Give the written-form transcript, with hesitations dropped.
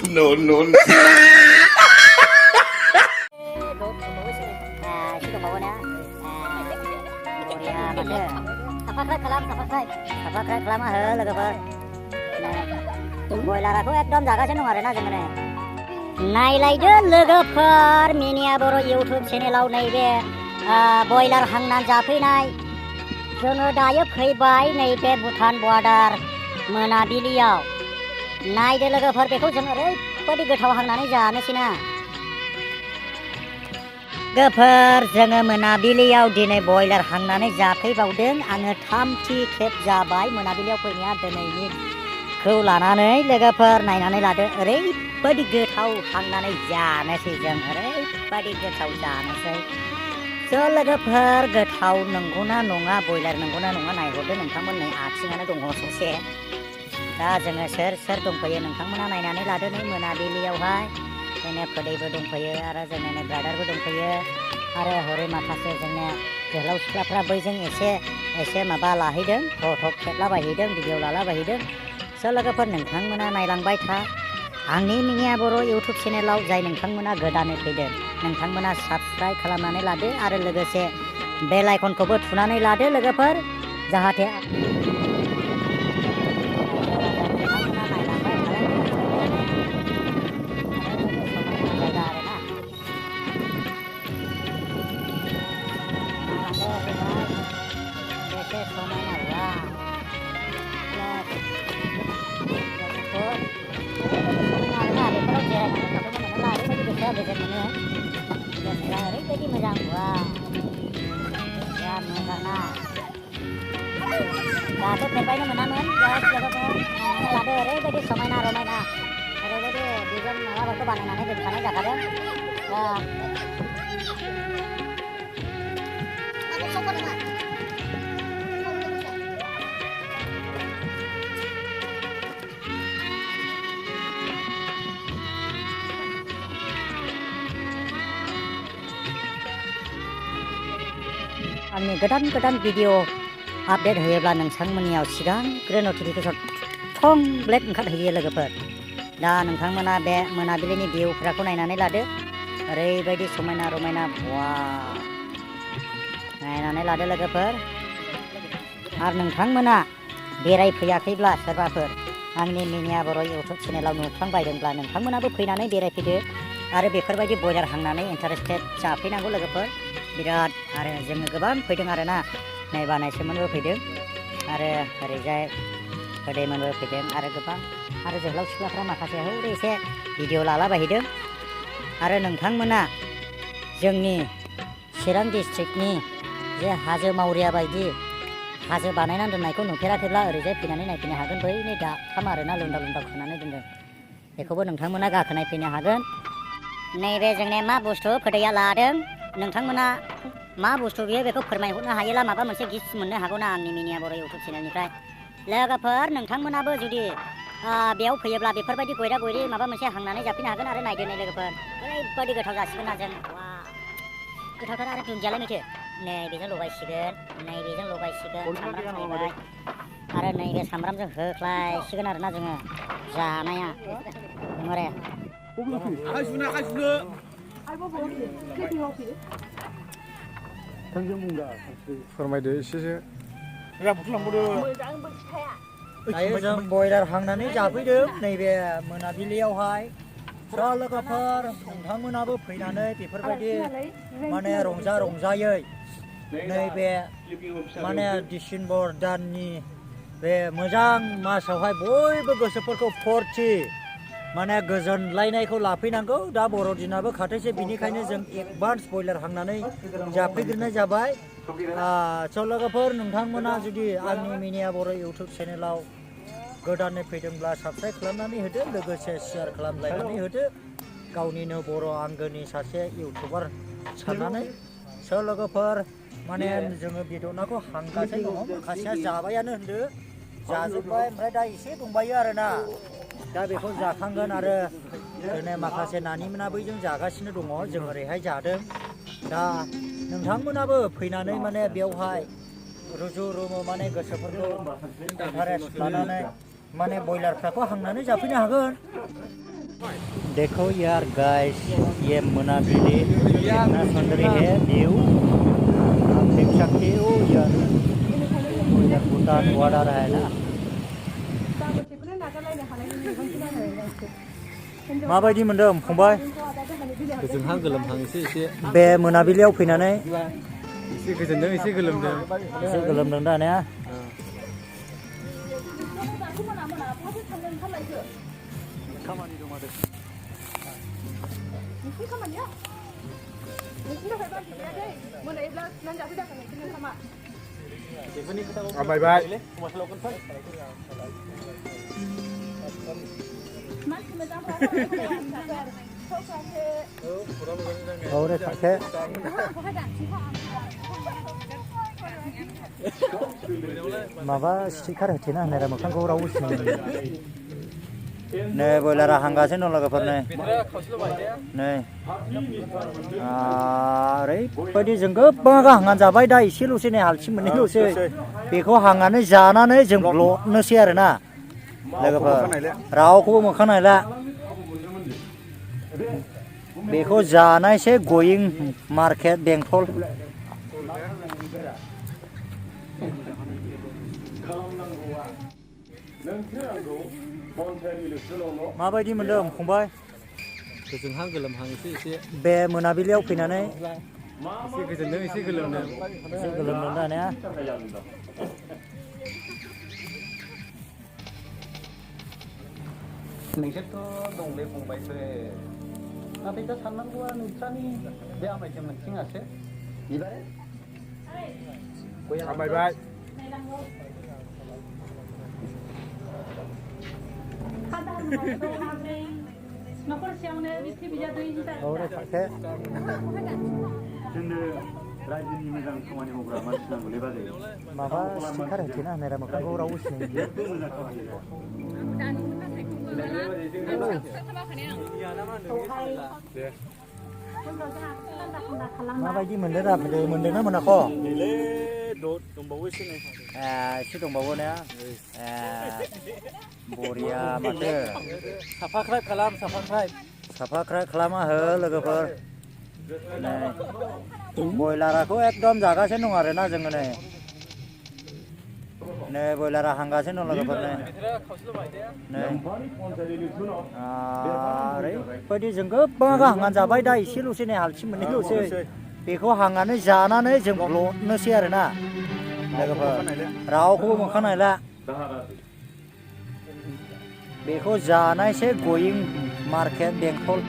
No, no, no. बयलाराखौ एकदम जागासिनो दं आरोना जोङो नायलायदो लोगोफोर मिनिया बर' इउटुब चेनेलाव नैबे बयलार हांनानै जाफैनाय जोङो दायो फैबाय नैबे भुटान बर्डार मोनाबिलियाव नायदो लोगोफोर बेखौ जों ओरैबायदि गोथाव हांनानै जानोसैना लोगोफोर जोङो मोनाबिलियाव दिनै बयलार हांनानै जाफैबावदों आङो थामथि खेब जाबाय मोनाबिलियाव फैनाया दिनैनिखौ लानानै लोगोफोर नायनानै लादो ओरैबायदि गोथाव हांनानै जानोसै जों ओरैबायदि गोथाव जानोसै ज' लोगोफोर गोथाव नंगौना नङा बयलार नंगौना नङा नायहरदो नोंथांमोन नै आथिङानो दङ ससे दा जोङो सोर सोर दंफैयो नोंथांमोना नायनानै लादो नै मोनाबिलियावहाय जोंने फोदैबो दंफैयो आरो जोंने ब्रादारबो दंफैयो आरो हरै माखासे जोंने जोहोलाव सिख्लाफ्रा बैजों एसे माबा लाहैदों फट' खेबलाबायहैदों भिडिअ लालाबायहैदों स' लोगोफोर नोंथांमोना नायलांबाय था आंनि मिनिया बर' इउटुब चेनेलाव जाय नोंथांमोना गोदानै फैदों नोंथांमोना साबस्क्राइब खालामनानै लादो आरो लोगोसे बेल आइकनखौबो थुनानै लादो लोगोफोर जाहाथे ओरैबायदि मोजां दाथ' फेरबायनो मोनामोन लादो ओरैबायदि समायना रमायना ओरैबायदि डिजाइन माबाफोरखौ बानायनानै दोनखानाय जाखादों आंनि गोदान भिडिअ आपडेट होयोब्ला नोंथांमोननियाव सिगांग्रो नटिफिकेसन थं ब्लेक ओंखारहैयो लोगोफोर दा नोंथांमोना बे मोनाबिलिनि भिउफोरखौ नायनानै लादो ओरैबायदि समायना रमायना नायनानै लादो लोगोफोर आरो नोंथांमोना बेरायफैयाखैब्ला सोरबाफोर आंनि मिनिया बर' इउटुब चेनेलाव नुफ्लांबायदोंब्ला नोंथांमोनाबो फैनानै बेरायफैदो आरो बेफोरबायदि बयलार हांनानै इन्टारेस्टेड जाफैनांगौ लोगोफोर बिराद आरो जोङो गोबां फैदों आरोना नायबा नायसोमोनबो फैदों आरो ओरैजाय फोदैमोनबो फैदों आरो गोबां आरो जोहोलाव सिख्लाफ्रा माखासे हौरै एसे भिडिअ लालाबायहैदों आरो नोंथांमोना जोंनि चिरां डिस्ट्रिक्टनि जे हाजो मावरिया बायदि हाजो बानायनानै दोननायखौ नुफेराखैब्ला ओरैजाय फैनानै नायफैनो हागोन बै नै दाथाम आरोना लुन्दाव खोनानै दोनदों बेखौबो नोंथांमोना गाखोनाय फैनो हागोन नैबे जोंने मा बुस्थु फोदैया लादों नोंथांमोना मा बुस्थु बियो बेखौ फोरमायहरनो हायोला माबा मोनसे गिफ्ट मोननो हागौ ना आंनि मिनिया बर' इउटुब चेनेलनिफ्राय लोगोफोर नोंथांमोनाबो जुदि बेयाव फैयोब्ला बेफोरबायदि गयरा गयरि माबा मोनसे हांनानै जाफैनो हागोन आरो नायदो नै लोगोफोर ओरैबायदि गोथाव जासिगोन ना जों गोथावथार आरो दुन्दियालाय माथो नै बेजों लगायसिगोन सामब्राम सायबाय आरो नैबे सामब्रामजों होख्लायसिगोन आरोना जोङो जानाया मरे फोरमायदो एसेसो दायो जों बयलार हांनानै जाफैदों नैबे मोनाबिलियावहाय स' लोगोफोर नोंथांमोनाबो फैनानै बेफोरबायदि माने रंजायै नैबे माने डिसेम्बर दाननि बे मोजां मासावहाय बयबो गोसोफोरखौ फुरथि माने गोजोनलायनायखौ लाफैनांगौ दा बर'दिनाबो खाथैसो बिनिखायनो जों एडभान्स बयलार हांनानै जाफैग्रोनाय जाबाय स' लोगोफोर नोंथांमोना जुदि आंनि मिनिया बर' इउटुब चेनेलाव गोदानै फैदोंब्ला साबस्क्राइब खालामनानै होदो लोगोसे शेयार खालामलायनानै होदो गावनिनो बर' आंगोनि सासे इउटुबार साननानै स' लोगोफोर माने जोङो बेदरनाखौ हांगासिनो दङ माखासेया जाबायानो होनदो जाजोब्बाय ओमफ्राय दा एसे दंबायो आरोना दा बेखौ जाखांगोन आरो जोंने माखासे नानिमोना बैजों जागासिनो दङ जों ओरैहाय जादों दा नोंथांमोनाबो फैनानै माने बेवहाय रुजु रुमु माने गोसोफोरखौ इन्टारेस्ट लानानै माने बयलारफ्राखौ हांनानै जाफैनो हागोन। देखो यार गाइस ये मोनाबिली कितना सुंदर है व्यू आप देख सकते हो यार इधर भूटान बॉर्डर है ना। माबायदि मोनदों फंबाय गोजोनहां गोलोमहां एसे बे मोनाबिलियाव फैनानै एसे गोजोनदों एसे गोलोमदों एसे गोलोमदों दा ने खामानि दं आरो खामानिया नोंसिनि थाखाय बाखि गैया दै मोनायोब्ला नों जाफैदाखै नोंसिनि खामा आमायबाय मानसि मोजांफ्रा औरे फाखे माबा स्टिकार होथेना होनाय मोखांखौ रावबो सिनायनो नै बयलारा हांगासिनो दं लोगोफोर नै ओरैबायदि जों गोबां हांनानै जाबाय दा एसेल'सै नै हालसि मोननैल'सै बेखौ हांनानै जानानै जों ब्ल'नोसै आरोना लोगोफोर रावखौबो मोखां नायला बेखौ जानायसै गयिं मार्केट बेंटल माबायदि मोनदों फंबाय गोजोनहां गोलोमहां एसे बे मोनाबिलियाव फैनानै एसे गोजोनदों एसे गोलोमदों दा ने नोंसोरथ' दं बे फंबायफोर नाथाय दा साननांगौआ नोंस्रानि बे आमायजों मोनथिङासो आमायबाय न'खरसेयावनो बिसि बिजादै औरे फाखे जोंनो रायजोनि मोजां खामानि मावग्रा मानसि नांगौलै बाजै माबा स्टिकार होथेना होनाय मोखांखौ रावबो सिनायनो माबायदि मोनदों दा मोनदोंना मोनाखै दंबावो एसे नै एसे दंबावो ने बरिया माथो साफाख्राय खालाम साफाख्राय खालामा हो लोगोफोर नै बयलाराखौ एकदम जागासिनो दं आरोना जोङो नै बयलारा हांगासिनो दं लोगोफोर नै ओरैबायदि जों गोबां हांनानै जाबाय दा एसेल'सै नै हालसि मोननैल'सै बेखौ हांनानै जानानै जों ब्ल'नोसै आरोना लोगोफोर रावखौबो मोखां नायला बेखौ जानायसै गयिं मार्केट बेंटल